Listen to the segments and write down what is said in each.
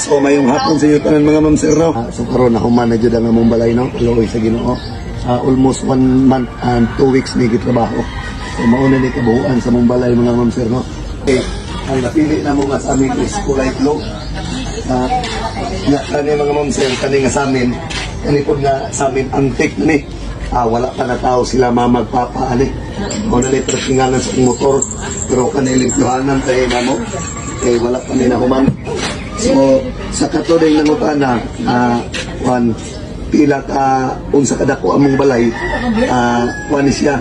So mayong hapon sa inyo tanan, mga ma'am, sir, no. So karon na human na jud ang among balay, no. Luoy sa Ginoo. Almost one month and 2 weeks ni gitrabaho. So mauna ni kabuuan sa among balay, mga ma'am, sir, no. Okay, ang napili na mo nga sa amin is kulay blue. Nga kani, mga ma'am, sir, kani nga sa amin, kani pod nga sa amin antik na ni. Wala pa na tao sila mama ug papa ani. Mao na ni parkinganan sa akong motor pero kani limpyohanan tayo na mo. Eh wala pa ni nahuman. So sa kato din nangutana, one pila ka unsa kadako among balay, kuan ni siya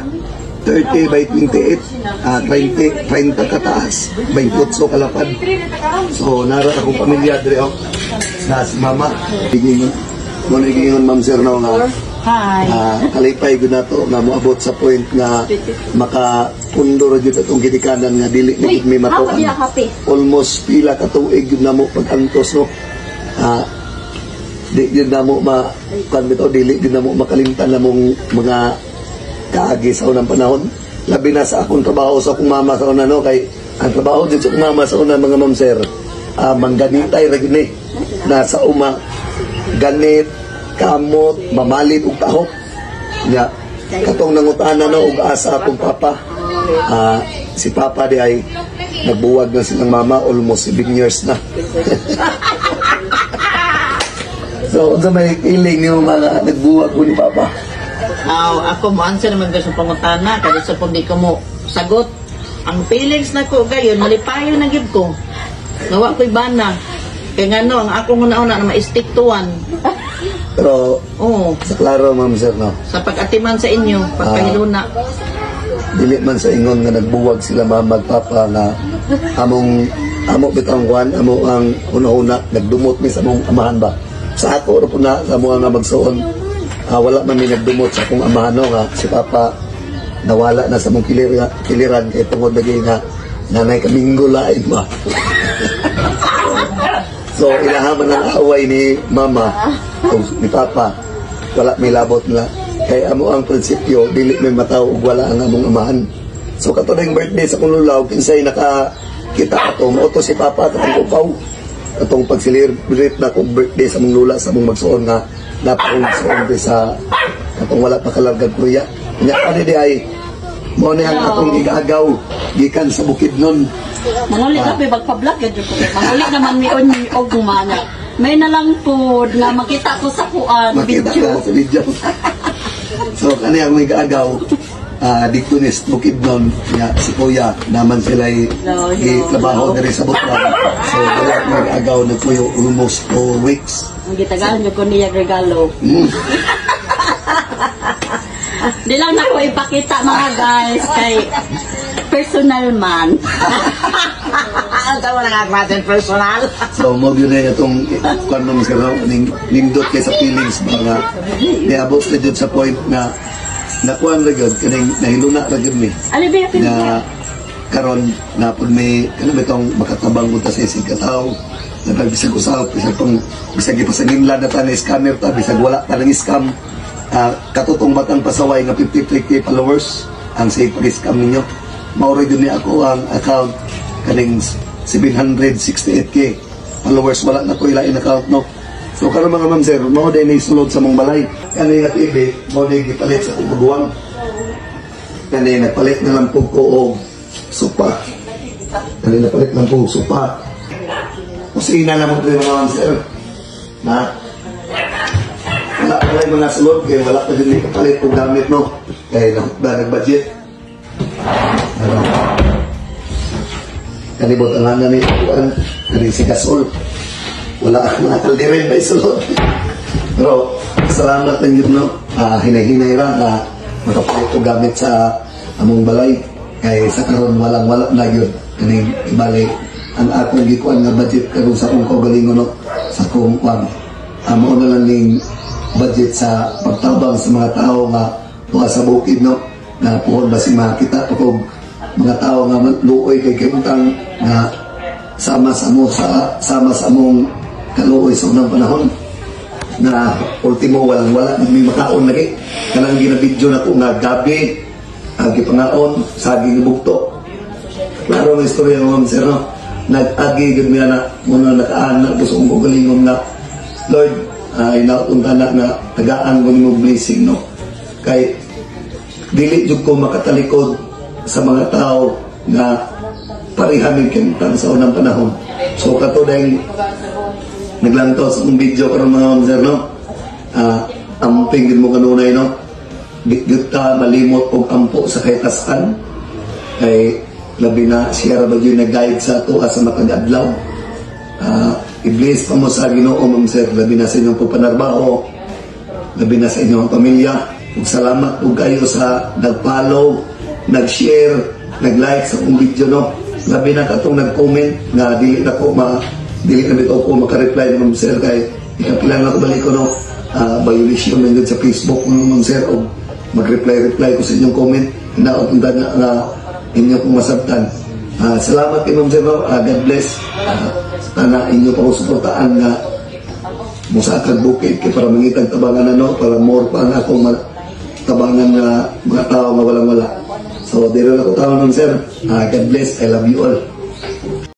30 by 28, 20 30 kataas, 28 kalapad. So nara akong pamilya dire, oh. Na si mama giingon mo ni, giingon, ma'am, sir, no, nga Hi. Kalipay gud nato nga moabot sa point nga makapundo ra jud atong gidikanan nga dili na gid may matuan. Happy. Almost pila ka tuig gyud namo pag-antos, no. Di gyud namo ma kuan bitaw, dili gyud namo makalimtan namong mga kaagi sa unang panahon. Labi na sa akong trabaho sa akong mama sa una, no, kay ang trabaho jud sa akong mama sa una, mga ma'am, sir, mangganitay ra gyud ni. Nasa uma, ganit, kamot, mamalit og tahop. Nya katong nangutana, no, og asa akong papa. Si papa di ay nagbuwag na silang mama almost 7 years na. So, unsa may feeling niyo mga nagbuwag ko ni papa? Aw, ako mo answer naman sa pangutana kay sa pag di ko mo sagot. Ang feelings na ko gayon, malipayon na gyud ko. Gawa ko'y bana. Kay ngano, ang akong una-una na ma-stick to one. Pero Oo, sa klaro, ma'am, sir, no, sa pag-atiman sa inyo, pagpahiluna. Dili man sa ingon nga nagbuwag sila mama ug papa nga among amo bitang kwan, amo ang una-una nagdumot mi sa among amahan ba. Sa ako ra po na sa amo nga magsuon. Wala man mi nagdumot sa akong amahan, no, nga si papa nawala na sa among kiliran kay tungod lagi nga nanay kaminggo lain ba. So ilaha man ang away ni mama o ni papa, wala may labot nila. Kay amo ang prinsipyo, dili may mataw ug wala ang among amahan. So kato ning birthday sa akong lulaw, kinsay nakakita ato, mao to si papa katong upaw. Atong pag-celebrate na akong birthday sa among lula sa among magsuon nga napakong magsuon di sa katong wala pa kalargag Korea. Nya kani di ay mao ni ang akong igaagaw gikan sa Bukidnon. Manguli na pa magpa-vlog gyud ko. Manguli naman mi on og gumana. May na lang pod nga makita ko sa kuan Makita video. ka sa video. So kani ang may gaagaw dito ni Bukidnon nga si Kuya naman sila ay Hello, hello. trabaho diri sa Butuan. So wala may gaagaw, nagpuyo almost 2 weeks. Ang gitagaan jud ko niya regalo. Di lang na ko ipakita, mga guys, kay personal man. Ang tawa na nga klase personal. So mo gyud na itong kuan mo sir, no? Ning nindot kay sa feelings mga niabot na jud sa point nga nakuan ra gyud kaning nahiluna ra gyud mi. Ali ba yung Na karon na pud may kanang bitong makatabang mo ta sa isig katawo na bisag usaw, bisag pang bisag ipasanginlan na ta na scammer ta, bisag wala ta ng scam, katutong batang pasaway nga 53K followers ang sige pag-scam ninyo, mao ra gyud ni ako ang account kaning 768K followers, wala na ko ilain account, no. So karon, mga ma'am, sir, mao din ni sulod sa mong balay. Kani nga TV mao ni gipalit sa akong maguwang. Kani nagpalit na lang po ko og sopa. Kani napalit lang po og sopa. Kusina na mo ito, mga ma'am, sir. Na wala wala yung mga sulod kay wala pa din ni kapalit og gamit, no. Kay na nag-budget. Ano? Kani butangan na ni kuan kani si Gasol. Wala akong mga kalderin pa isulod. Pero salamat lang yun, no. Hinay-hinay ra na makapalit og gamit sa among balay. Kay sa karon walang wala na yun. Kaning bali ang akong gikuan nga budget karon sa akong kaugalingon, no. Sa akong kuan. Amo na lang ning budget sa pagtabang sa mga tao nga tuwa sa bukid, no. Na puhon ba si makita pa kog mga tao nga luoy kay kahimtang nga sama sa among kaluoy sa unang panahon na ultimo walang wala may makaon lagi kanang ginabidyo na ko nga gabi ang gipangaon saging bugto. Klaro ang istorya ng ma'am, sir, no. Nag-agi gud mi ana muna nakaana ko sa akong kaugalingon nga Lord, ay naunta na nga tagaan ko nimo blessing, no, kay dili jud ko makatalikod sa mga tao nga pareha mig kentang sa unang panahon. So kato dahil naglantaw sa akong video karon, mga ma'am sir, no, amping gid mo kanunay, no. Di gyud ta malimot og ampo sa kahitasan kay labi na siya ra ba gyud nag-guide sa ato sa matag adlaw. I-bless pa mo sa Ginoo, ma'am sir, labi na sa inyong pagpanarbaho, labi na sa inyong pamilya. Ug salamat ug kayo sa nag-follow, nag-share, nag-like sa akong video, no. Labi na katong nag-comment nga dili na bitaw ko maka-reply, ma'am sir, kay ikapila na ko balik ko, no. Violation man yun sa Facebook, ma'am sir, og mag-reply-reply ko sa inyong comment. Hinaot na nga inyo kong masabtan. Salamat kay ma'am sir, no? God bless. Ana inyo pa ko suportaan nga musakag bukid kay para mangitag tabangan, ano, para more pa ang akong tabangan nga mga tao nga walang wala. So, dito na ko tao nun, sir. God bless. I love you all.